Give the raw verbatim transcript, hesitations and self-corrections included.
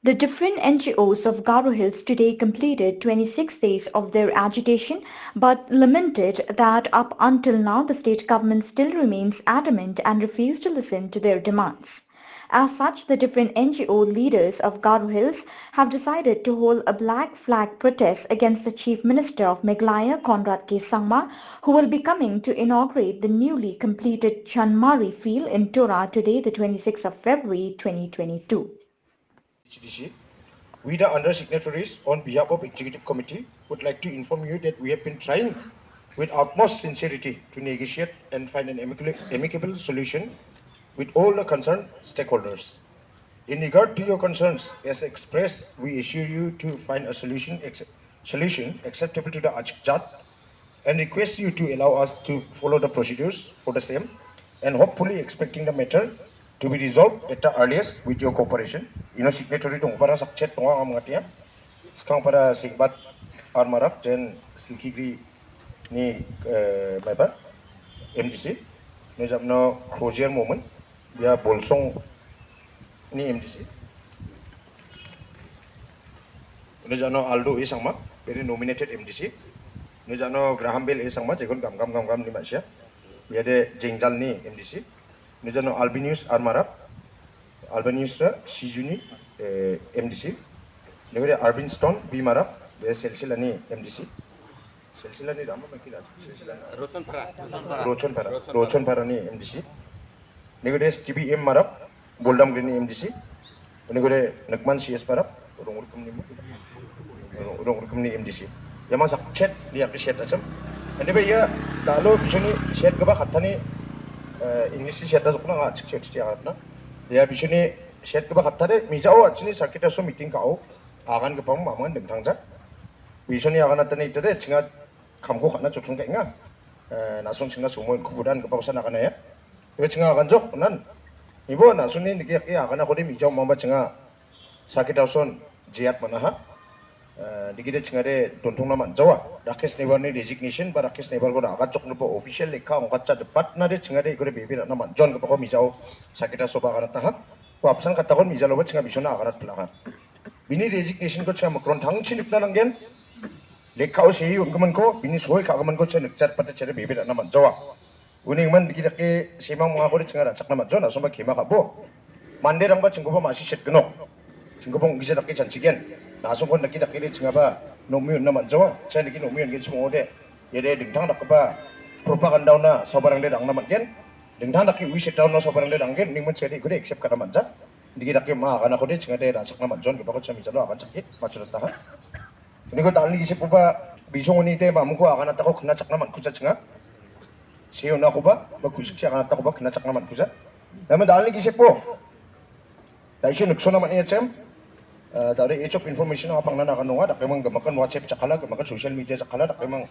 The different N G Os of Garo Hills today completed twenty-six days of their agitation, but lamented that up until now the state government still remains adamant and refuse to listen to their demands. As such, the different N G O leaders of Garo Hills have decided to hold a black flag protest against the Chief Minister of Meghalaya, Conrad K Sangma, who will be coming to inaugurate the newly completed Chanmari field in Tura today, the twenty-sixth of February twenty twenty-two. H D C. We, the under signatories, on behalf of Executive Committee, would like to inform you that we have been trying with utmost sincerity to negotiate and find an amicable, amicable solution with all the concerned stakeholders. In regard to your concerns, as expressed, we assure you to find a solution, ex- solution acceptable to the Achikjat and request you to allow us to follow the procedures for the same and hopefully expecting the matter to be resolved at the earliest with your cooperation. Ino signatory dong para sakchet dong am ngatia. Skang para singbat armarak jen sikigri ni eh, baba M D C. Ni jamno closure moment dia bolsong ni M D C. Ni jano Aldo A Sangma, very nominated M D C. Ni jano Graham Bell A Sangma, jegon gam gam gam gam ni masia. Dia de Jengjal ni M D C. Ni jano Albinus Armarap, Albinus ra Sijuni eh, M D C. Ni de Arbin Stone B Marap, dia Silsila ni M D C. Silsila ni dama makila. Silsila. Rochon Para. Rochon Para. Rochon Para ni M D C. Ni de Stevie M Marap, Boldam Green ni M D C. Ni de Nukman C S Marap, Rong Rukum ni. Rong Rukum ni M D C. Yama sakchet ni yak shet asam. Ni ba ya dalo bisuni shet kaba khatani eh, English shet da zukna nga chik shet shet na. Ya bisuni shet kaba khatani mijao achini sakita so meeting ka au. Agan kaba maman dengtang ja. Bisuni agan atani tade chinga kamko khatna chutung kai nga. Eh, na song chinga sumo kubudan kaba sana kana ya. Iba chinga agan jok nan. Ibo na suni niki yak agan aku de mijao mamba chinga sakita son jiat mana ha. Eh, digi de chinga de dontong na man jawa. Rakesh Newar ni resignation ba Rakesh Newar ko da agat jok nupo official lekha ong kacha debat na de chinga de ko de bibi na man jon ko pako mijao sakita soba agan ta ha. Ko apsan kata kon mijalo ba chinga bisona agan pela ha. Bini resignation ko chinga makron thang chinik na nanggen. Lekha o sei un ko man ko bini soi ka man ko chinik chat pata chere bibi na man jawa. Uni man diki daki simang manga ko de chinga rachak na man jon asoma kima ka bo. Mande rang ba chingko ba masi shet genok. Chingko bong gisa daki chan chigen. Na asong kon daki daki de chinga ba no miun na man jawa. Chan diki no miun gen chimo de. Ye de dingtang dak ba propaganda na sobarang de dang na man gen. Dingtang daki wi shet na sobarang de dang gen ning man chere ko de accept ka na man ja. Diki daki ma kana ko de chinga de rachak na man jon ko ba ko chami jalo akan chakit ma chalo ta ha. Ni ko tal ni gisi pupa bisong ni te ma muko akan ta ko kena chak na man kucha chinga. Siyo na ko ba ba kusik si akan ta ko ba kena chak na man kucha. Nama dal ni gisi po. Da isu nukso na man ya chem. Da re age of information apa ngana kan nonga da kemang gemakan WhatsApp chakala gemakan social media chakala da kemang